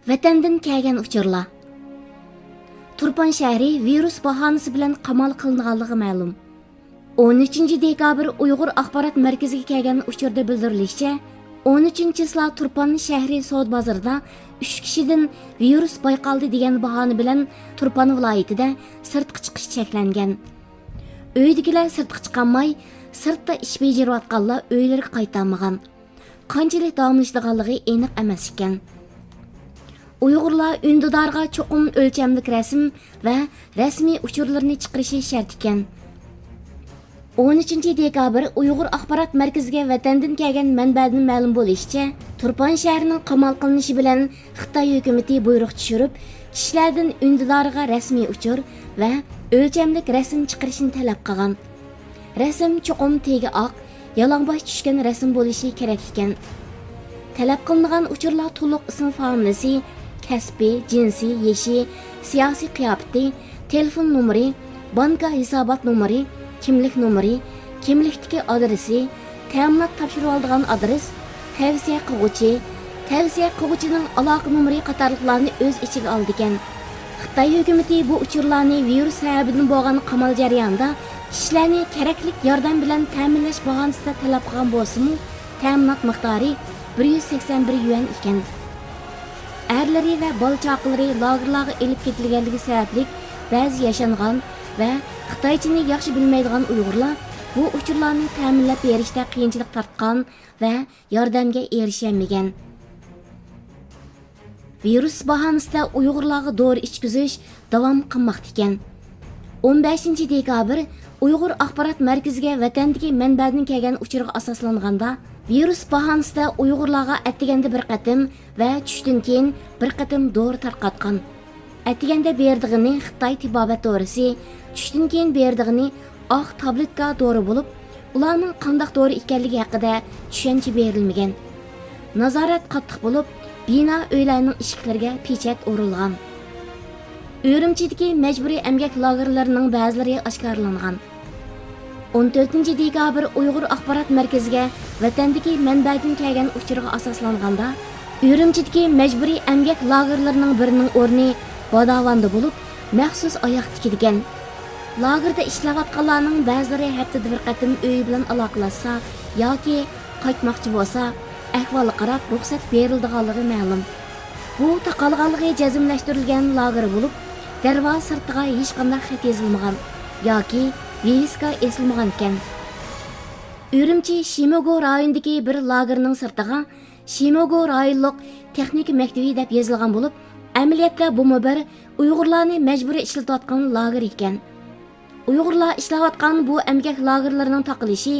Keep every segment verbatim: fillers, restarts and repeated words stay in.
ۋەتەندىن كەلگەن ئۇچۇرلار. تۇرپان شەھىرى ۋىرۇس باھانىسى بىلەن قامال قىلىنغانلىقى مەلۇم. ئون ئۈچىنچى دېكابىر ئۇيغۇر ئاخبارات مەركىزىگە كەلگەن ئۇچۇردا بىلدۈرۈلۈشىچە، ئون ئۈچىنچى چىسلا تۇرپان شەھىرى سودا بازىرىدا ئۈچ كىشىدىن ۋىرۇس بايقالدى دېگەن باھانە بىلەن تۇرپان ۋىلايىتىدە سىرتقا چىقىش چەكلەنگەن. ئۆيدىكىلەر سىرتقا چىقالماي، سىرتتا ئىش بېجىرىۋاتقانلار ئۆيلىرىگە قايتالمىغان. قانچىلىك داۋاملىشىدىغانلىقى ئېنىق ئەمەس ئىكەن. ئۇيغۇرلار ئۈندىدارغا چوقۇم ئۆلچەملىك رەسىم ۋە رەسمىي ئۇچۇرلىرىنى چىقىرىشى شەرت ئىكەن. ئون ئۈچىنچى دېكابىر ئۇيغۇر ئاخبارات مەركىزىگە ۋەتەندىن كەلگەن مەنبەدىن مەلۇم بولۇشىچە، تۇرپان شەھىرىنىڭ قامال قىلىنىشى بىلەن خىتاي ھۆكۈمىتى بۇيرۇق چۈشۈرۈپ، كىشىلەردىن ئۈندىدارغا رەسمىي ئۇچۇر ۋە ئۆلچەملىك رەسىم چىقىرىشنى تەلەپ قىلغان. رەسىم چوقۇم تېگى ئاق، يالاڭباش چۈشكەن رەسىم بولۇشى كېرەك ئىكەن. تەلەپ قىلىنغان ئۇچۇرلار تولۇق ئىسىم فامىلىسى، كەسپى، جىنسى، يېشى، سىياسىي قىياپىتى، تېلېفون نومۇرى، بانكا ھېسابات نومۇرى، كىملىك نومۇرى، كىملىكتىكى ئادرېسى، تەمىنات تاپشۇرۇۋالىدىغان ئادرېس، تەۋسىيە قىلغۇچى، تەۋسىيە قىلغۇچىنىڭ ئالاقە نومۇرى قاتارلىقلارنى ئۆز ئىچىگە ئالىدىكەن. خىتاي ھۆكۈمىتى بۇ ئۇچۇرلارنى ۋىرۇس سەۋەبىدىن بولغان قامال جەريانىدا كىشىلەرنى كېرەكلىك ياردەم بىلەن تەمىنلەش باھانىسىدا تەلەپ قىلغان بولسىمۇ، تەمىنات مىقدارى بىر يۈز سەكسەن بىر يۈەن ئىكەن. ئەرلىرى ۋە بالا-چاقىلىرى لاگېرلارغا ئېلىپ كېتىلگەنلىكى سەۋەبلىك، بەزى ياشانغان ۋە خىتايچىنى ياخشى بىلمەيدىغان ئۇيغۇرلار بۇ ئۇچۇرلارنى تەمىنلەپ بېرىشتە قىيىنچىلىق تارتقان ۋە ياردەمگە ئېرىشەلمىگەن. ۋىرۇس باھانىسىدە ئۇيغۇرلارغا دورا ئىچكۈزۈش داۋام قىلماقتا ئىكەن. ئون بەشىنچى دېكابىر ئۇيغۇر ئاخبارات مەركىزىگە ۋەتەندىكى مەنبەدىن كەلگەن ئۇچۇرغا ئاساسلانغاندا، ۋىرۇس باھانىسىدە ئۇيغۇرلارغا ئەتىگەندە بىر قېتىم ۋە چۈشتىن كېيىن بىر قېتىم دورا تارقاتقان. ئەتىگەندە بېرىدىغىنى خىتاي تېبابەت دورىسى، چۈشتىن كېيىن بېرىدىغىنى ئاق تابلېتكا دورا بولۇپ، ئۇلارنىڭ قانداق دورا ئىكەنلىكى ھەققىدە چۈشەنچە بېرىلمىگەن. نازارەت قاتتىق بولۇپ، بىنا ئۆيلەرنىڭ ئىشىكلىرىگە پېچەت ئورۇلغان. ئۈرۈمچىدىكى مەجبۇرىي ئەمگەك لاگېرلىرىنىڭ بەزىلىرى ئاشكارىلانغان. ئون تۆتىنچى دېكابىر ئۇيغۇر ئاخبارات مەركىزىگە ۋەتەندىكى مەنبەدىن كەلگەن ئۇچۇرغا ئاساسلانغاندا، ئۈرۈمچىدىكى مەجبۇرىي ئەمگەك لاگېرلىرىنىڭ بىرىنىڭ ئورنى بادا ۋاندا بولۇپ، مەخسۇس ئاياغ تىكىدىكەن. لاگېردا ئىشلەۋاتقانلارنىڭ بەزىلىرى ھەپتىدە بىر قېتىم ئۆيى بىلەن ئالاقىلەشسە ياكى قايتماقچى بولسا، ئەھۋالغا قاراپ رۇخسەت بېرىلىدىغانلىقى مەلۇم. بۇ تاقالغانلىقى جەزملەشتۈرۈلگەن لاگېر بولۇپ، دەرۋازا سىرتىغا ھېچقانداق خەت يېزىلمىغان ياكى ۋىۋىسكا ئېسىلمىغانىكەن. ئۈرۈمچى شىموگو رايونىدىكى بىر لاگېرنىڭ سىرتىغا شىموگو رايونلۇق تېخنىكا مەكتىپى دەپ يېزىلغان بولۇپ، ئەمەلىيەتتە بۇمۇ بىر ئۇيغۇرلارنى مەجبۇرىي ئىشلىتىۋاتقان لاگېر ئىكەن. ئۇيغۇرلار ئىشلەۋاتقان بۇ ئەمگەك لاگېرلىرىنىڭ تاقىلىشى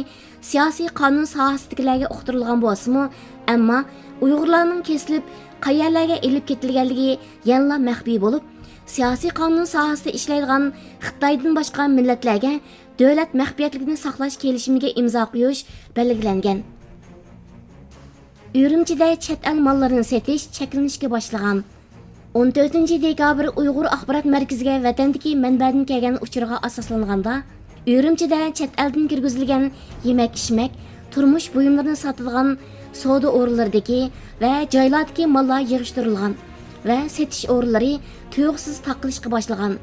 سىياسىي قانۇن ساھەسىدىكىلەرگە ئۇقتۇرۇلغان بولسىمۇ، ئەمما ئۇيغۇرلارنىڭ كېسىلىپ، قەيەرلەرگە ئېلىپ كېتىلگەنلىكى يەنىلا مەخپىي بولۇپ، سىياسىي قانۇن ساھەسىدە ئىشلەيدىغان خىتايدىن باشقا مىللەتلەرگە دۆلەت مەخپىيەتلىكىنى ساقلاش كېلىشىمىگە ئىمزا قويۇش بەلگىلەنگەن. ئۈرۈمچىدە چەت ئەل ماللىرىنى سېتىش چەكلىنىشكە باشلىغان. ئون تۆتىنچى دېكابىر ئۇيغۇر ئاخبارات مەركىزىگە ۋەتەندىكى مەنبەدىن كەلگەن ئۇچۇرغا ئاساسلانغاندا، ئۈرۈمچىدە چەت ئەلدىن كىرگۈزۈلگەن يېمەك-ئىچمەك، تۇرمۇش بۇيۇملىرىنى ساتىدىغان سودا ئورۇنلىرىدىكى ۋە جايلاردىكى ماللار يىغىشتۇرۇلغان ۋە سېتىش ئورۇنلىرى تۇيۇقسىز تاقىلىشقا باشلىغان.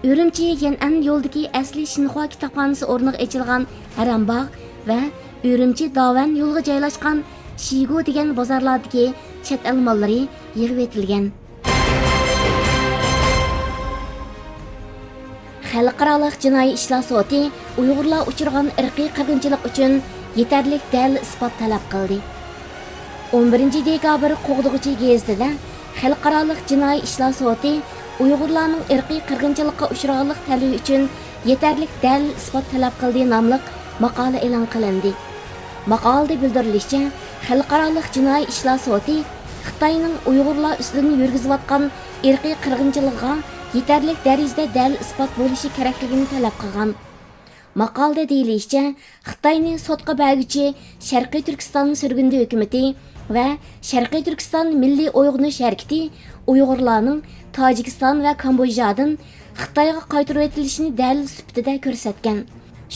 ئۈرۈمچى يەنئەن يولىدىكى ئەسلى شىنخۇا كىتابخانىسى ئورنىغا ئېچىلغان ھەرەمباغ ۋە ئۈرۈمچى داۋەن يولىغا جايلاشقان شىگۇ دېگەن بازارلاردىكى چەت ئەل ماللىرى يىغىۋېتىلگەن. خەلقئارالىق جىنايى ئىشلار سوتى ئۇيغۇرلار ئۇچرىغان ئىرقىي قىرغىنچىلىق ئۈچۈن يېتەرلىك دەلىل-ئىسپات تەلەپ قىلدى. ئون بىرىنچى دېكابىر قوغدىغۇچى گېزىتىدە خەلقئارالىق جىنايى ئىشلار سوتى ئۇيغۇرلارنىڭ ئىرقىي قىرغىنچىلىققا ئۇچرىغانلىق تەلىپى ئۈچۈن يېتەرلىك دەلىل-ئىسپات تەلەپ قىلدى ناملىق ماقالە ئېلان قىلىندى. ماقالىدە بىلدۈرۈلۈشىچە، خەلقئارالىق جىنايى ئىشلار سوتى خىتاينىڭ ئۇيغۇرلار ئۈستىدىن يۈرگۈزۈۋاتقان ئىرقىي قىرغىنچىلىقىغا يېتەرلىك دەرىجىدە دەلىل-ئىسپات بولۇشى كېرەكلىكىنى تەلەپ قىلغان. ماقالىدە دېيىلىشىچە، خىتاينى سوتقا بەرگۈچى شەرقىي تۈركىستان سۈرگۈندە ھۆكۈمىتى ۋە شەرقىي تۈركىستان مىللىي ئويغىنىش ھەرىكىتى ئۇيغۇرلارنىڭ تاجىكىستان ۋە كامبودژادىن خىتايغا قايتۇرۇۋېتىلىشىنى دەلىل سۈپىتىدە كۆرسەتكەن.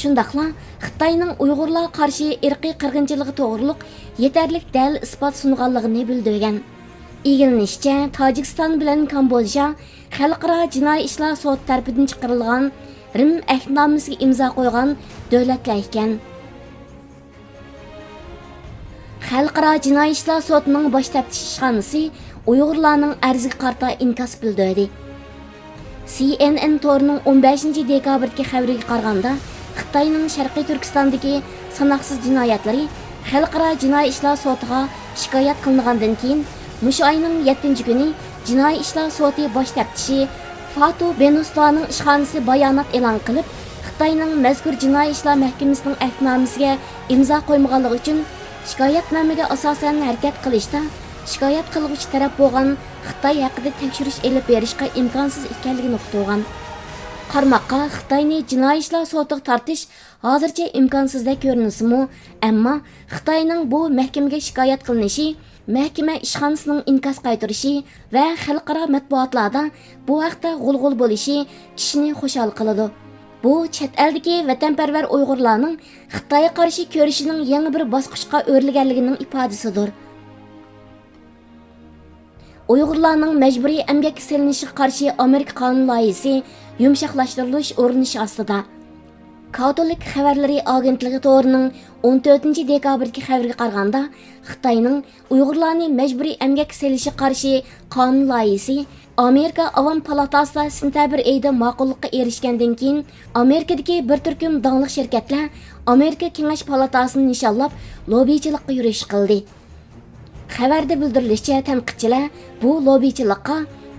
شۇنداقلا خىتاينىڭ ئۇيغۇرلارغا قارشى ئىرقىي قىرغىنچىلىقى توغرۇلۇق يېتەرلىك دەلىل-ئىسپات سۇنغانلىقىنى بىلدۈرگەن. ئىگىلىنىشىچە، تاجىكىستان بىلەن كامبودژا خەلقئارا جىنايى ئىشلار سوتى تەرىپىدىن چىقىرىلغان رىم ئەھدىنامىسىگە ئىمزا قويغان دۆلەتلەر ئىكەن. خەلقئارا جىنايى ئىشلار سوتىنىڭ باش تەپتىش ئىشخانىسى ئۇيغۇرلارنىڭ ئەرزىگە قارىتا ئىنكاس بىلدۈردى. سى ئېن ئېن تورىنىڭ ئون بەشىنچى دېكابىردىكى خەۋىرىگە قارىغاندا، خىتاينىڭ شەرقىي تۈركىستاندىكى ساناقسىز جىنايەتلىرى خەلقئارا جىنايى ئىشلار سوتىغا شىكايەت قىلىنغاندىن كېيىن، مۇشۇ ئاينىڭ يەتتىنچى كۈنى جىنايى ئىشلار سوتى باش تەپتىشى فاتۇ بېنۇستانىڭ ئىشخانىسى بايانات ئېلان قىلىپ، خىتاينىڭ مەزكۇر جىنايى ئىشلار مەھكىمىسىنىڭ ئەھدىنامىسىگە ئىمزا قويمىغانلىقى ئۈچۈن، شىكايەتنامىگە ئاساسەن ھەرىكەت قىلىشتا شىكايەت قىلغۇچى تەرەپ بولغان خىتاي ھەققىدە تەكشۈرۈش ئېلىپ بېرىشقا ئىمكانسىز ئىكەنلىكىنى ئۇقتۇرغان. قارىماققا، خىتاينى جىنايى ئىشلار سوتىغا تارتىش ھازىرچە ئىمكانسىزدەك كۆرۈنسىمۇ، ئەمما خىتاينىڭ بۇ مەھكىمىگە شىكايەت قىلىنىشى مەھكىمە ئىشخانىسىنىڭ ئىنكاس قايتۇرۇشى ۋە خەلقئارا مەتبۇئاتلاردا بۇ ھەقتە غۇلغۇلا بولۇشى كىشىنى خۇشال قىلىدۇ. بۇ چەت ئەلدىكى ۋەتەنپەرۋەر ئۇيغۇرلارنىڭ خىتايغا قارشى كۈرىشىنىڭ يېڭى بىر باسقۇچقا ئۆرلىگەنلىكىنىڭ ئىپادىسىدۇر. ئۇيغۇرلارنىڭ مەجبۇرىي ئەمگەككە سېلىنىشىغا قارشى ئامېرىكا قانۇن لايىھىسى يۇمشاقلاشتۇرۇلۇش ئۇرۇنۇشى ئاستىدا. كاتولىك خەۋەرلىرى ئاگېنتلىقى تورىنىڭ ئون تۆتىنچى دېكابىردىكى خەۋىرىگە قارىغاندا، خىتاينىڭ ئۇيغۇرلارنى مەجبۇرىي ئەمگەككە سېلىشىغا قارشى قانۇن لايىھىسى ئامېرىكا ئاۋام پالاتاسىدا سېنتەبىر ئېيىدا ماقۇللۇققا ئېرىشكەندىن كېيىن، ئامېرىكىدىكى بىر تۈركۈم داڭلىق شىركەتلەر ئامېرىكا كېڭەش پالاتاسىنى نىشانلاپ لوببىچىلىققا يۈرۈش قىلدى. خەۋەردە بىلدۈرۈلۈشىچە، تەنقىدچىلەر بۇ لوببىچىلىققا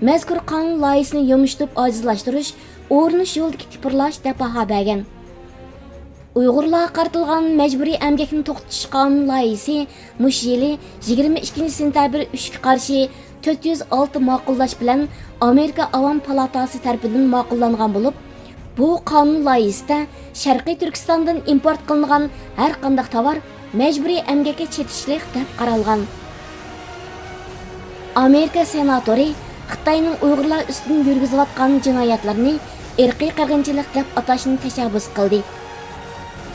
مەزكۇر قانۇن لايىھىسىنى يۇمشىتىپ ئاجىزلاشتۇرۇش، ئۇرۇنۇش يولىدىكى تىپىرلاش دەپ باھا بەرگەن. ئۇيغۇرلارغا قارىتىلغان مەجبۇرىي ئەمگەكنى توختىتىش قانۇن لايىھىسى مۇشۇ يىلى يىگىرمە ئىككىنچى سېنتەبىر ئۈچكە قارشى تۆت يۈز ئالتە ماقۇللاش بىلەن ئامېرىكا ئاۋام پالاتاسى تەرىپىدىن ماقۇللانغان بولۇپ، بۇ قانۇن لايىھىسىدە شەرقىي تۈركىستاندىن ئىمپورت قىلىنغان ھەر قانداق تاۋار مەجبۇرىي ئەمگەككە چېتىشلىق دەپ قارالغان. ئامېرىكا سېناتورى خىتاينىڭ ئۇيغۇرلار ئۈستىدىن يۈرگۈزۈۋاتقان جىنايەتلىرىنى ئىرقىي قىرغىنچىلىق دەپ ئاتاشنى تەشەببۇس قىلدى.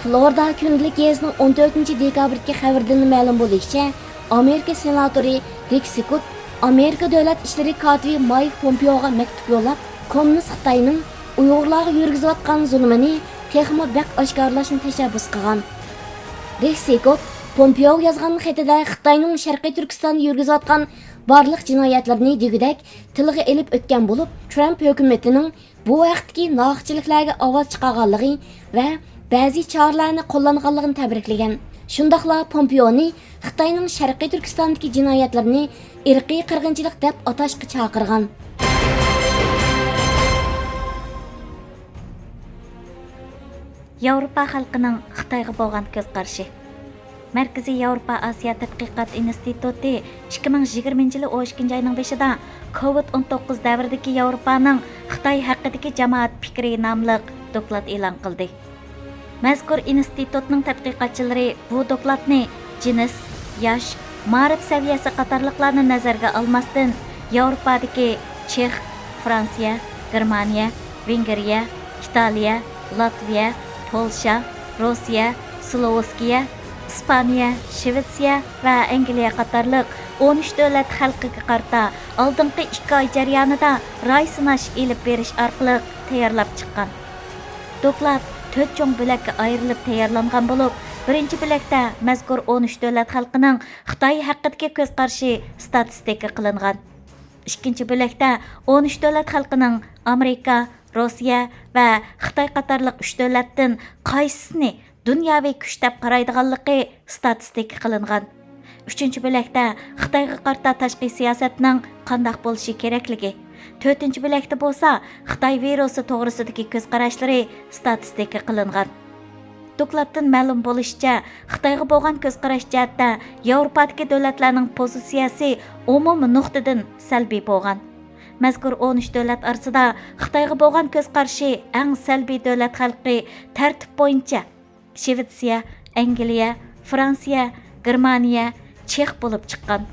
فلورىدا كۈندىلىك گېزىتىنىڭ ئون تۆتىنچى دېكابىردىكى خەۋىرىدىن مەلۇم بولۇشىچە، ئامېرىكا سېناتورى رىك سكوت ئامېرىكا دۆلەت ئىشلىرى كاتىپى مايك پومپېئوغا مەكتۇپ يوللاپ، كوممۇنىست خىتاينىڭ ئۇيغۇرلارغا يۈرگۈزۈۋاتقان زۇلۇمىنى تېخىمۇ بەك ئاشكارىلاشنى تەشەببۇس قىلغان. رىك سكوت پومپېئوغا يازغان خېتىدە خىتاينىڭ شەرقىي تۈركىستاندا يۈرگۈزۈۋاتقان بارلىق جىنايەتلىرىنى دېگۈدەك تىلغا ئېلىپ ئۆتكەن بولۇپ، ترامپ ھۆكۈمىتىنىڭ بۇ ھەقتىكى ناھەقچىلىكلەرگە ئاۋاز چىقارغانلىقى ۋە بەزى چارىلەرنى قوللانغانلىقىنى تەبرىكلىگەن. شۇنداقلا پومپېئونى خىتاينىڭ شەرقىي تۈركىستاندىكى جىنايەتلىرىنى ئىرقىي قىرغىنچىلىق دەپ ئاتاشقا چاقىرغان. ياۋروپا خەلقىنىڭ خىتايغا بولغان كۆز قارىشى. مەركىزىي ياۋروپا ئاسىيا تەتقىقات ئىنستىتۇتى ئىككى مىڭ يىگىرمىنچى يىلى ئون ئىككىنچى ئاينىڭ بېشىدا كوۋىد ئون توققۇز دەۋرىدىكى ياۋروپانىڭ خىتاي ھەققىدىكى جامائەت پىكرى ناملىق دوكلات ئېلان قىلدى. مەزكۇر ئىنستىتۇتنىڭ تەتقىقاتچىلىرى بۇ دوكلاتنى جىنس، ياش، مائارىپ سەۋىيەسى قاتارلىقلارنى نەزەرگە ئالماستىن، ياۋروپادىكى چېخ، فرانسىيە، گېرمانىيە، ۋېنگرىيە، ئىتالىيە، لاتۋىيە، پولشا، روسىيە، سلوۋاكىيە، ئىسپانىيە، شىۋېتسىيە ۋە ئەنگلىيە قاتارلىق ئون ئۈچ دۆلەت خەلقىگە قارىتا ئالدىنقى ئىككى ئاي جەريانىدا راي سىناش ئېلىپ بېرىش ئارقىلىق تەييارلاپ چىققان. دوكلات تۆت چوڭ بۆلەككە ئايرىلىپ تەييارلانغان بولۇپ، بىرىنچى بۆلەكتە مەزكۇر ئون ئۈچ دۆلەت خەلقىنىڭ خىتاي ھەققىدىكى كۆز قارىشى ستاتىستىكا قىلىنغان. ئىككىنچى بۆلەكتە ئون ئۈچ دۆلەت خەلقىنىڭ ئامېرىكا، روسىيە ۋە خىتاي قاتارلىق ئۈچ دۆلەتتىن قايسىسىنى دۇنياۋى كۈچ دەپ قارايدىغانلىقى ستاتىستىكا قىلىنغان. ئۈچىنچى بۆلەكتە خىتايغا قارىتا تاشقى سىياسەتنىڭ قانداق بولۇشى كېرەكلىكى، تۆتىنچى بۆلەكتە بولسا خىتاي ۋىرۇسى توغرىسىدىكى كۆز قاراشلىرى ستاتىستىكا قىلىنغان. دوكلاتتىن مەلۇم بولۇشىچە، خىتايغا بولغان كۆز قاراش جەھەتتە ياۋروپادىكى دۆلەتلەرنىڭ پوزىتسىيەسى ئومۇمىي نۇقتىدىن سەلبىي بولغان. مەزكۇر ئون ئۈچ دۆلەت ئارىسىدا خىتايغا بولغان كۆز قارىشى ئەڭ سەلبىي دۆلەت خەلقى تەرتىپ بويىچە شىۋېتسىيە، ئەنگلىيە، فرانسىيە، گېرمانىيە، چېخ بولۇپ چىققان.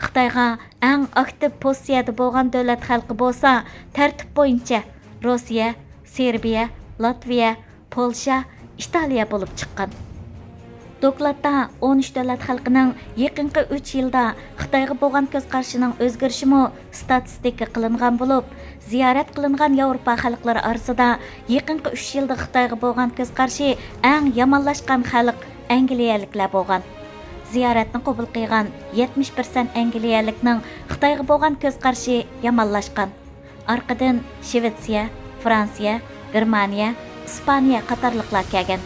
خىتايغا ئەڭ ئاكتىپ پوزىتسىيەدە بولغان دۆلەت خەلقى بولسا تەرتىپ بويىچە روسىيە، سېربىيە، لاتۋىيە، پولشا، ئىتالىيە بولۇپ چىققان. دوكلاتتا ئون ئۈچ دۆلەت خەلقىنىڭ يېقىنقى ئۈچ يىلدا خىتايغا بولغان كۆز قارىشىنىڭ ئۆزگىرىشىمۇ ستاتىستىكا قىلىنغان بولۇپ، زىيارەت قىلىنغان ياۋروپا خەلقلىرى ئارىسىدا يېقىنقى ئۈچ يىلدا خىتايغا بولغان كۆز قارىشى ئەڭ يامانلاشقان خەلق ئەنگلىيەلىكلەر بولغان. زىيارەتنى قوبۇل قىلغان يەتمىش پىرسەنت ئەنگلىيەلىكنىڭ خىتايغا بولغان كۆز قارىشى يامانلاشقان. ئارقىدىن شىۋېتسىيە، فرانسىيە، گېرمانىيە، ئىسپانىيە قاتارلىقلار كەلگەن.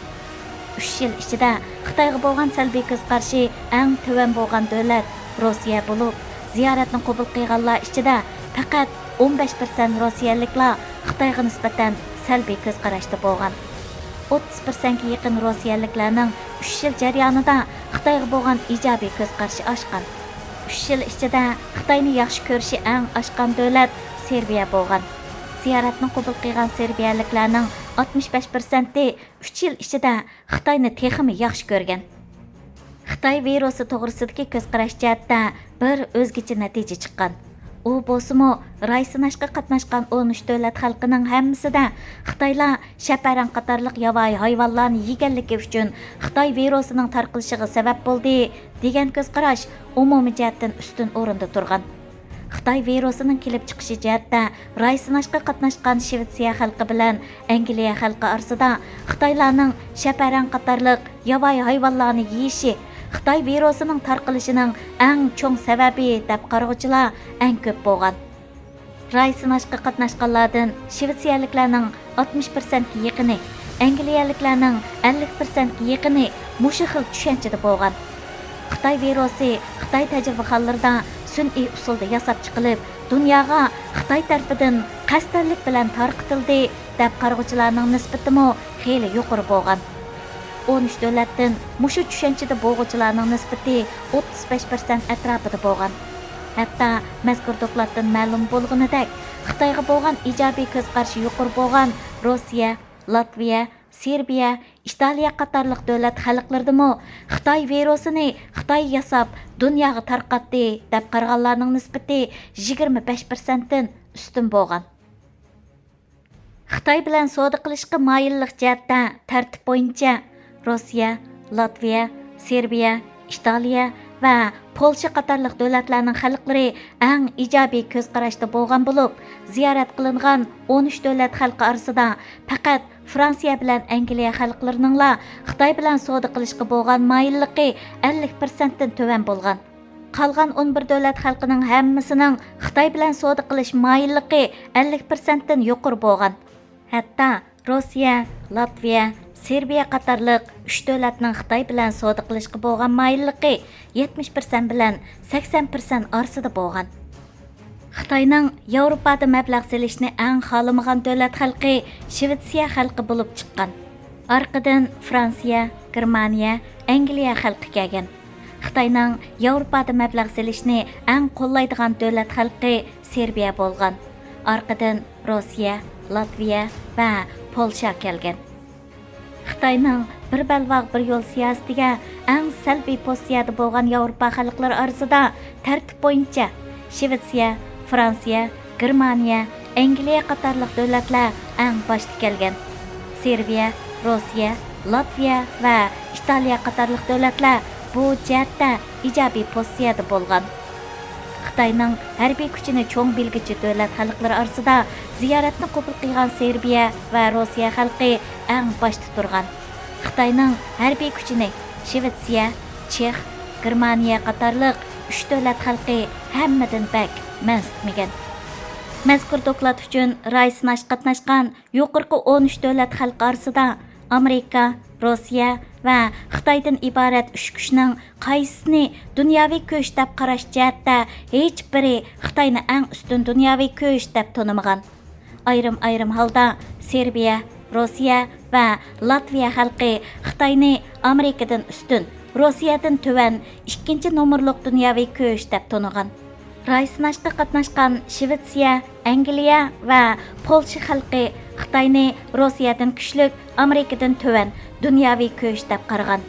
ئۈچ يىل ئىچىدە خىتايغا بولغان سەلبىي كۆز قارىشى ئەڭ تۆۋەن بولغان دۆلەت روسىيە بولۇپ، زىيارەتنى قوبۇل قىلغانلار ئىچىدە پەقەت ئون بەش پىرسەنت روسىيەلىكلار خىتايغا نىسبەتەن سەلبىي كۆز قاراشتا بولغان. ئوتتۇز پىرسەنتكە يېقىن روسىيەلىكلەرنىڭ ئۈچ يىل جەريانىدا خىتايغا بولغان ئىجابىي كۆز قارىشى ئاشقان. ئۈچ يىل ئىچىدە خىتاينى ياخشى كۆرۈشى ئەڭ ئاشقان دۆلەت سېربىيە بولغان. زىيارەتنى قوبۇل قىلغان سېربىيەلىكلەرنىڭ ئاتمىش بەش پىرسەنتى ئۈچ يىل ئىچىدە خىتاينى تېخىمۇ ياخشى كۆرگەن. خىتاي ۋىرۇسى توغرىسىدىكى كۆز قاراش جەھەتتە بىر ئۆزگىچە نەتىجە چىققان. ئۇ بولسىمۇ، راي سىناشقا قاتناشقان ئون ئۈچ دۆلەت خەلقىنىڭ ھەممىسىدە خىتايلار شەپەرەڭ قاتارلىق ياۋايى ھايۋانلارنى يېگەنلىكى ئۈچۈن خىتاي ۋىرۇسىنىڭ تارقىلىشىغا سەۋەب بولدى، دېگەن كۆز قاراش ئومۇمىي جەھەتتىن ئۈستۈن ئورۇندا تۇرغان. خىتاي ۋىرۇسىنىڭ كېلىپ چىقىشى جەھەتتە راي سىناشقا قاتناشقان شىۋېتسىيە خەلقى بىلەن ئەنگلىيە خەلقى ئارىسىدا خىتايلارنىڭ شەپەرەڭ قاتارلىق ياۋايى ھايۋانلارنى يېيىشى خىتاي ۋىرۇسىنىڭ تارقىلىشىنىڭ ئەڭ چوڭ سەۋەبى، دەپ قارىغۇچىلار ئەڭ كۆپ بولغان. راي سىناشقا قاتناشقانلاردىن شىۋېتسىيەلىكلەرنىڭ ئاتمىش پىرسەنتكە يېقىنى، ئەنگلىيەلىكلەرنىڭ ئەللىك پىرسەنتكە يېقىنى مۇشۇ خىل چۈشەنچىدە بولغان. خىتاي ۋىرۇسى خىتاي تەجرىبىخانىلىرىدا سۈنئىي ئۇسۇلدا ياساپ چىقىلىپ، دۇنياغا خىتاي تەرىپىدىن قەستەنلىك بىلەن تارقىتىلدى، دەپ قارىغۇچىلارنىڭ نىسبىتىمۇ خېلى يۇقىرى بولغان. ئون ئۈچ دۆلەتتىن مۇشۇ چۈشەنچىدە بولغۇچىلارنىڭ نىسبىتى ئوتتۇز بەش پىرسەنت ئەتراپىدا بولغان. ھەتتا مەزكۇر دوكلاتتىن مەلۇم بولغىنىدەك، خىتايغا بولغان ئىجابىي كۆز قارىشى يۇقىرى بولغان روسىيە، لاتۋىيە، سېربىيە، ئىتالىيە قاتارلىق دۆلەت خەلقلىرىدىمۇ خىتاي ۋىرۇسىنى خىتاي ياساپ دۇنياغا تارقاتتى، دەپ قارىغانلارنىڭ نىسبىتى يىگىرمە بەش پىرسەنتتىن ئۈستۈن بولغان. خىتاي بىلەن سودا قىلىشقا مايىللىق جەھەتتە تەرتىپ بويىچە روسىيە، لاتۋىيە، سېربىيە، ئىتالىيە ۋە پولشا قاتارلىق دۆلەتلەرنىڭ خەلقلىرى ئەڭ ئىجابىي كۆز قاراشتا بولغان بولۇپ، زىيارەت قىلىنغان ئون ئۈچ دۆلەت خەلقى ئارىسىدا پەقەت فرانسىيە بىلەن ئەنگلىيە خەلقلىرىنىڭلا خىتاي بىلەن سودا قىلىشقا بولغان مايىللىقى ئەللىك پىرسەنتتىن تۆۋەن بولغان. قالغان ئون بىر دۆلەت خەلقىنىڭ ھەممىسىنىڭ خىتاي بىلەن سودا قىلىش مايىللىقى ئەللىك پىرسەنتتىن يۇقىرى بولغان. ھەتتا روسىيە، لاتۋىيە، سېربىيە قاتارلىق ئۈچ دۆلەتنىڭ خىتاي بىلەن سودا قىلىشقا بولغان مايىللىقى يەتمىش پىرسەنت بىلەن سەكسەن پىرسەنت ئارىسىدا بولغان. خىتاينىڭ ياۋروپادا مەبلەغ سېلىشنى ئەڭ خالىمىغان دۆلەت خەلقى شىۋېتسىيە خەلقى بولۇپ چىققان. ئارقىدىن فرانسىيە، گېرمانىيە، ئەنگلىيە خەلقى كەلگەن. خىتاينىڭ ياۋروپادا مەبلەغ سېلىشنى ئەڭ قوللايدىغان دۆلەت خەلقى سېربىيە بولغان. ئارقىدىن روسىيە، لاتۋىيە ۋە پولشا كەلگەن. خىتاينىڭ بىر بەلباغ بىر يول سىياسىتىگە ئەڭ سەلبىي پوزىتسىيەدە بولغان ياۋروپا خەلقلىرى ئارىسىدا تەرتىپ بويىچە شىۋېتسىيە، فرانسىيە، گېرمانىيە، ئەنگلىيە قاتارلىق دۆلەتلەر ئەڭ باشتا كەلگەن. سېربىيە، روسىيە، لاتۋىيە ۋە ئىتالىيە قاتارلىق دۆلەتلەر بۇ جەھەتتە ئىجابىي پوزىتسىيەدە بولغان. خىتاينىڭ ھەربىي كۈچىنى چوڭ بىلگۈچى دۆلەت خەلقلىرى ئارىسىدا زىيارەتنى قوبۇل قىلغان سېربىيە ۋە روسىيە خەلقى ئەڭ باشتا تۇرغان. خىتاينىڭ ھەربىي كۈچىنى شىۋېتسىيە، چېخ، گېرمانىيە قاتارلىق ئۈچ دۆلەت خەلقى ھەممىدىن بەك مەنسىتمىگەن. مەزكۇر دوكلات ئۈچۈن راي سىناش قاتناشقان يۇقىرىقى ئون ئۈچ دۆلەت خەلقى ئارىسىدا ئامېرىكا، روسىيە ۋە خىتايدىن ئىبارەت ئۈچ كۈچنىڭ قايسىسىنى دۇنياۋى كۈچ دەپ قاراش جەھەتتە ھېچبىرى خىتاينى ئەڭ ئۈستۈن دۇنياۋى كۈچ دەپ تونۇمىغان. ئايرىم-ئايرىم ھالدا سېربىيە، روسىيە ۋە لاتۋىيە خەلقى خىتاينى ئامېرىكىدىن ئۈستۈن، روسىيەدىن تۆۋەن ئىككىنچى نومۇرلۇق دۇنياۋى كۈچ دەپ تونۇغان. راي سىناشقا قاتناشقان شىۋېتسىيە، ئەنگلىيە ۋە پولشا خەلقى خىتاينى روسىيەدىن كۈچلۈك، ئامېرىكىدىن تۆۋەن دۇنياۋى كۈچ دەپ قارىغان.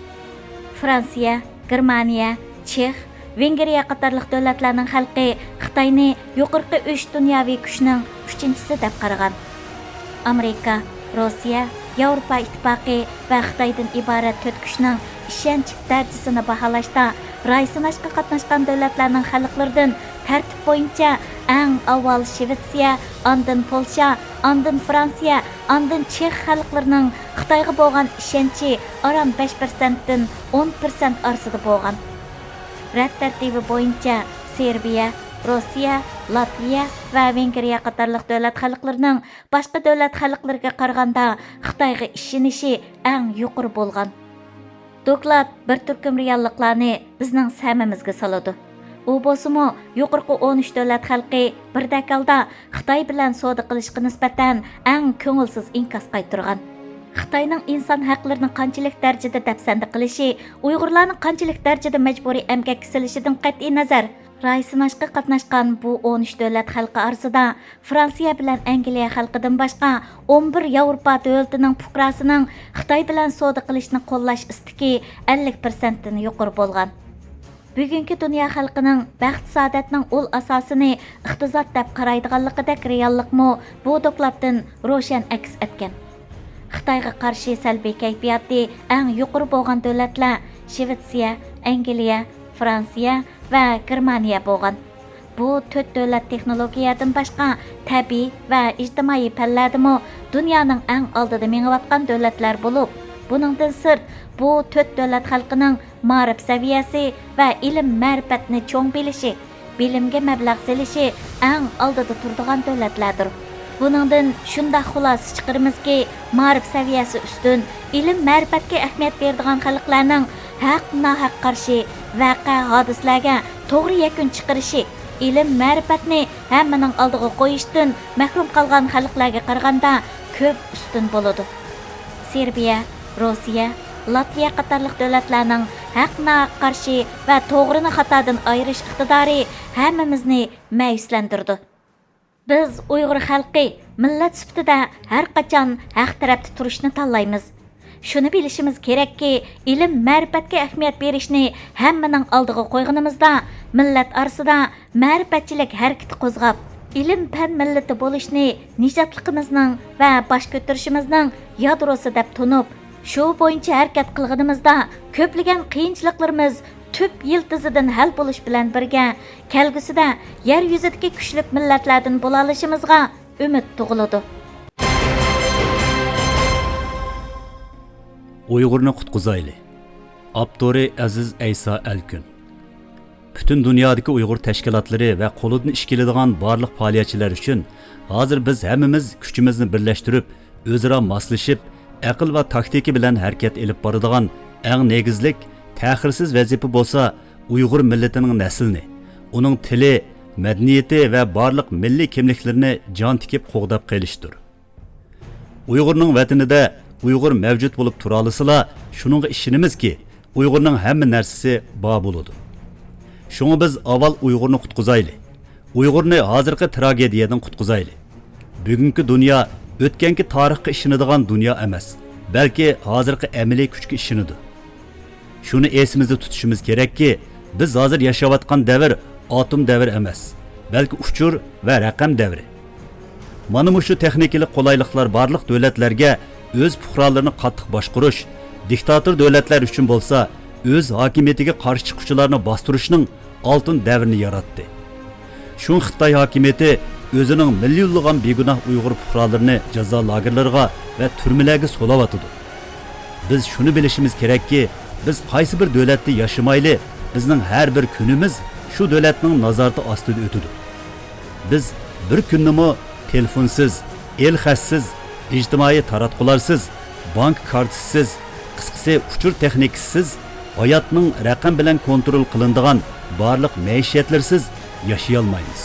فرانسىيە، گېرمانىيە، چېخ، ۋېنگرىيە قاتارلىق دۆلەتلەرنىڭ خەلقى خىتاينى يۇقىرىقى ئۈچ دۇنياۋى كۈچنىڭ ئۈچىنچىسى دەپ قارىغان. ئامېرىكا، روسىيە، ياۋروپا ئىتتىپاقى ۋە خىتايدىن ئىبارەت تۆت كۈچنىڭ ئىشەنچ دەرىجىسىنى باھالاشتا، راي سىناشقا قاتناشقان دۆلەتلەرنىڭ خەلقلىرىدىن تەرتىپ بويىچە ئەڭ ئاۋۋال شىۋېتسىيە، ئاندىن پولشا، ئاندىن فرانسىيە، ئاندىن چېخ خەلقلىرىنىڭ خىتايغا بولغان ئىشەنچى ئاران بەش پىرسەنتتىن ئون پىرسەنت ئارىسىدا بولغان. رەت تەرتىپى بويىچە سېربىيە، روسىيە، لاتۋىيە ۋە ۋېنگرىيە قاتارلىق دۆلەت خەلقلىرىنىڭ باشقا دۆلەت خەلقلىرىگە قارىغاندا خىتايغا ئىشىنىشى ئەڭ يۇقىرى بولغان. دوكلات بىر تۈركۈم رېئاللىقلارنى بىزنىڭ سەمىمىزگە سالىدۇ. ئۇ بولسىمۇ، يۇقىرىقى ئون ئۈچ دۆلەت خەلقى بىردەك ھالدا خىتاي بىلەن سودا قىلىشقا نىسبەتەن ئەڭ كۆڭۈلسىز ئىنكاس قايتۇرغان. خىتاينىڭ ئىنسان ھەقلىرىنى قانچىلىك دەرىجىدە دەپسەندە قىلىشى، ئۇيغۇرلارنى قانچىلىك دەرىجىدە مەجبۇرىي ئەمگەككە سېلىشىدىن قەتئىينەزەر، راي سىناشقا قاتناشقان بۇ ئون ئۈچ دۆلەت خەلقى ئارىسىدا فرانسىيە بىلەن ئەنگلىيە خەلقىدىن باشقا ئون بىر ياۋروپا دۆلىتىنىڭ پۇقراسىنىڭ خىتاي بىلەن سودا قىلىشنى قوللاش ئىستىكى ئەللىك پىرسەنتتىن يۇقىرى بولغان. بۈگۈنكى دۇنيا خەلقىنىڭ بەخت-سائادەتنىڭ ئۇل ئاساسىنى ئىقتىساد دەپ قارايدىغانلىقىدەك رېئاللىقمۇ بۇ دوكلاتتىن روشەن ئەكس ئەتكەن. خىتايغا قارشى سەلبىي كەيپىياتى ئەڭ يۇقىرى بولغان دۆلەتلەر شىۋېتسىيە، ئەنگلىيە، فرانسىيە ۋە گېرمانىيە بولغان. بۇ تۆت دۆلەت تېخنولوگىيەدىن باشقا تەبىئىي ۋە ئىجتىمائىي پەنلەردىمۇ دۇنيانىڭ ئەڭ ئالدىدا مېڭىۋاتقان دۆلەتلەر بولۇپ، بۇنىڭدىن سىرت، بۇ تۆت دۆلەت خەلقىنىڭ مائارىپ سەۋىيەسى ۋە ئىلىم-مەرىپەتنى چوڭ بىلىشى، بىلىمگە مەبلەغ سېلىشى ئەڭ ئالدىدا تۇرىدىغان دۆلەتلەردۇر. بۇنىڭدىن شۇنداق خۇلاسە چىقىرىمىزكى، مائارىپ سەۋىيەسى ئۈستۈن، ئىلىم-مەرىپەتكە ئەھمىيەت بېرىدىغان خەلقلەرنىڭ ھەق-ناھەق قارشى ۋەقە-ھادىسىلەرگە توغرا يەكۈن چىقىرىشى، ئىلىم-مەرىپەتنى ھەممىنىڭ ئالدىغا قويۇشتىن مەھرۇم قالغان خەلقلەرگە قارىغاندا كۆپ ئۈستۈن بولىدۇ. سېربىيە، روسىيە، لاتۋىيە قاتارلىق دۆلەتلەرنىڭ ھەق-ناھەق قارشى ۋە توغرىنى خاتادىن ئايرىش ئىقتىدارى ھەممىمىزنى مەيۈسلەندۈرىدۇ. بىز ئۇيغۇر خەلقى مىللەت سۈپىتىدە ھەر قاچان ھەق تەرەپتە تۇرۇشنى تاللايمىز. شۇنى بىلىشىمىز كېرەككى، ئىلىم-مەرىپەتكە ئەھمىيەت بېرىشنى ھەممىنىڭ ئالدىغا قويغىنىمىزدا، مىللەت ئارىسىدا مەرىپەتچىلىك ھەرىكىتى قوزغاپ، ئىلىم-پەن مىللىتى بولۇشنى نىجاتلىقىمىزنىڭ ۋە باش كۆتۈرۈشىمىزنىڭ يادروسى دەپ تونۇپ، شۇ بويىچە ھەرىكەت قىلغىنىمىزدا، كۆپلىگەن قىيىنچىلىقلىرىمىز تۈپ يىلتىزىدىن ھەل بولۇش بىلەن بىرگە، كەلگۈسىدە يەر يۈزىدىكى كۈچلۈك مىللەتلەردىن بولالىشىمىزغا ئۈمىد تۇغۇلىدۇ. ئۇيغۇرنى قۇتقۇزايلى. ئاپتورى ئەزىز ئەيسا ئەلكۈن. پۈتۈن دۇنيادىكى ئۇيغۇر تەشكىلاتلىرى ۋە قولىدىن ئىش كېلىدىغان بارلىق پائالىيەتچىلەر ئۈچۈن ھازىر بىز ھەممىمىز كۈچىمىزنى بىرلەشتۈرۈپ، ئۆزئارا ماسلىشىپ، ئەقىل ۋە تاكتىكا بىلەن ھەرىكەت ئېلىپ بارىدىغان ئەڭ نېگىزلىك، تەخىرسىز ۋەزىپە بولسا، ئۇيغۇر مىللىتىنىڭ نەسلىنى، ئۇنىڭ تىلى، مەدەنىيىتى ۋە بارلىق مىللىي كىملىكلىرىنى جان تىكىپ قوغداپ قېلىشتۇر. ئۇيغۇرنىڭ ۋەتىنىدە ئۇيغۇر مەۋجۇت بولۇپ تۇرالىسىلا، شۇنىڭغا ئىشىنىمىزكى، ئۇيغۇرنىڭ ھەممە نەرسىسى بار بولىدۇ. شۇڭا بىز ئاۋۋال ئۇيغۇرنى قۇتقۇزايلى. ئۇيغۇرنى ھازىرقى تراگېدىيەدىن قۇتقۇزايلى. بۈگۈنكى دۇنيا ئۆتكەنكى تارىخقا ئىشىنىدىغان دۇنيا ئەمەس، بەلكى ھازىرقى ئەمەلىي كۈچكە ئىشىنىدۇ. شۇنى ئېسىمىزدە تۇتۇشىمىز كېرەككى، بىز ھازىر ياشاۋاتقان دەۋر ئاتوم دەۋرى ئەمەس، بەلكى ئۇچۇر ۋە رەقەم دەۋرى. مانا مۇشۇ تېخنىكىلىق قولايلىقلار بارلىق دۆلەتلەرگە ئۆز پۇقرالىرىنى قاتتىق باشقۇرۇش، دىكتاتور دۆلەتلەر ئۈچۈن بولسا ئۆز ھاكىمىيىتىگە قارشى چىققۇچىلارنى باستۇرۇشنىڭ ئالتۇن دەۋرىنى ياراتتى. شۇڭا خىتاي ھاكىمىيىتى ئۆزىنىڭ مىليونلىغان بىگۇناھ ئۇيغۇر پۇقرالىرىنى جازا لاگېرلىرىغا ۋە تۈرمىلەرگە سولاۋاتىدۇ. بىز شۇنى بىلىشىمىز كېرەككى، بىز قايسى بىر دۆلەتتە ياشىمايلى، بىزنىڭ ھەر بىر كۈنىمىز شۇ دۆلەتنىڭ نازارىتى ئاستىدا ئۆتىدۇ. بىز بىر كۈننىمۇ تېلېفونسىز، ئېلخەتسىز، ئىجتىمائىي تاراتقۇلارسىز، بانكا كارتىسىسىز، قىسقىسى، ئۇچۇر تېخنىكىسىسىز، ھاياتنىڭ رەقەم بىلەن كونترول قىلىنىدىغان بارلىق مەئىشەتلىرىسىز ياشىيالمايمىز.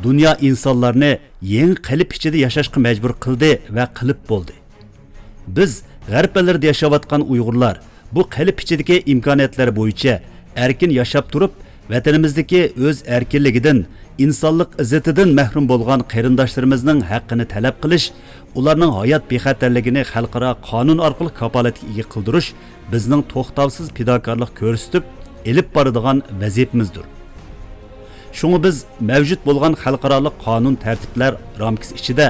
دۇنيا ئىنسانلارنى يېڭى قېلىپ ئىچىدە ياشاشقا مەجبۇر قىلدى ۋە قىلىپ بولدى. بىز غەرب ئەللىرىدە ياشاۋاتقان ئۇيغۇرلار بۇ قېلىپ ئىچىدىكى ئىمكانىيەتلەر بويىچە ئەركىن ياشاپ تۇرۇپ، ۋەتىنىمىزدىكى ئۆز ئەركىنلىكىدىن، ئىنسانلىق ئىززىتىدىن مەھرۇم بولغان قېرىنداشلىرىمىزنىڭ ھەققىنى تەلەپ قىلىش، ئۇلارنىڭ ھايات بىخەتەرلىكىنى خەلقئارا قانۇن ئارقىلىق كاپالەتكە ئىگە قىلدۇرۇش بىزنىڭ توختاۋسىز پىداكارلىق كۆرسىتىپ ئېلىپ بارىدىغان ۋەزىپىمىزدۇر. شۇڭا بىز مەۋجۇت بولغان خەلقئارالىق قانۇن تەرتىپلەر رامكىسى ئىچىدە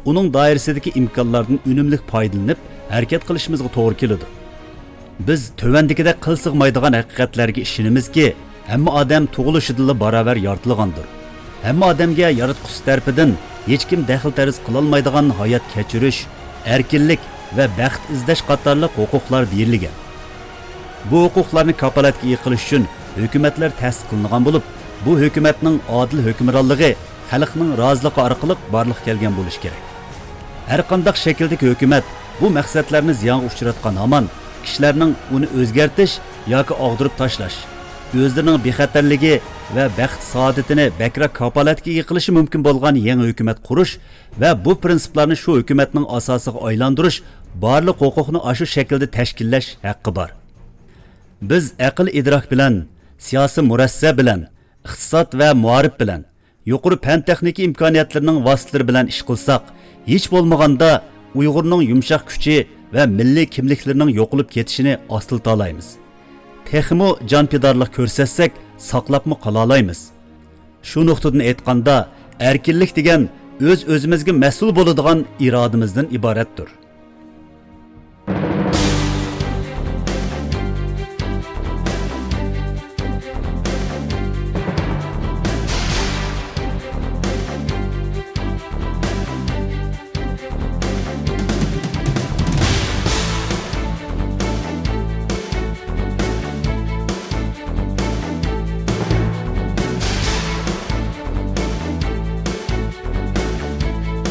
ئۇنىڭ دائىرىسىدىكى ئىمكانلاردىن ئۈنۈملۈك پايدىلىنىپ ھەرىكەت قىلىشىمىزغا توغرا كېلىدۇ. بىز تۆۋەندىكىدەك قىل سىغمايدىغان ھەقىقەتلەرگە ئىشىنىمىزكى، ھەممە ئادەم تۇغۇلۇشىدىنلا باراۋەر يارىتىلغاندۇر. ھەممە ئادەمگە ياراتقۇچى تەرىپىدىن ھېچكىم دەخلى تەرۇز قىلالمايدىغان ھايات كەچۈرۈش، ئەركىنلىك ۋە بەخت ئىزدەش قاتارلىق ھوقۇقلار بېرىلگەن. بۇ ھوقۇقلارنى كاپالەتكە ئىگە قىلىش ئۈچۈن ھۆكۈمەتلەر تەسىس قىلىنغان بولۇپ، بۇ ھۆكۈمەتنىڭ ئادىل ھۆكۈمرانلىقى خەلقنىڭ رازىلىقى ئارقىلىق بارلىققا كەلگەن بولۇشى كېرەك. ھەرقانداق شەكىلدىكى ھۆكۈمەت بۇ مەقسەتلەرنى زىيانغا ئۇچراتقان ھامان، كىشىلەرنىڭ ئۇنى ئۆزگەرتىش ياكى ئاغدۇرۇپ تاشلاش، ئۆزلىرىنىڭ بىخەتەرلىكى ۋە بەخت سائادىتىنى بەكرەك كاپالەتكە ئىگە قىلىشى مۇمكىن بولغان يېڭى ھۆكۈمەت قۇرۇش ۋە بۇ پىرىنسىپلارنى شۇ ھۆكۈمەتنىڭ ئاساسىغا ئايلاندۇرۇش بارلىق ھوقۇقنى ئاشۇ شەكىلدە تەشكىللەش ھەققى بار. بىز ئەقىل ئىدراك بىلەن، سىياسىي مۇرەسسە بىلەن، ئىقتىساد ۋە مائارىپ بىلەن، يۇقىرى پەن تېخنىكا ئىمكانىيەتلىرىنىڭ ۋاسىتىلىرى بىلەن ئىش قىلساق، ھېچ بولمىغاندا ئۇيغۇرنىڭ يۇمشاق كۈچى ۋە مىللىي كىملىكلىرىنىڭ يوقىلىپ كېتىشىنى ئاستىلىتالايمىز. تېخىمۇ جانپىدارلىق كۆرسەتسەك، ساقلاپمۇ قالالايمىز. شۇ نۇقتىدىن ئېيتقاندا، ئەركىنلىك دېگەن ئۆز-ئۆزىمىزگە مەسئۇل بولىدىغان ئىرادىمىزدىن ئىبارەتتۇر.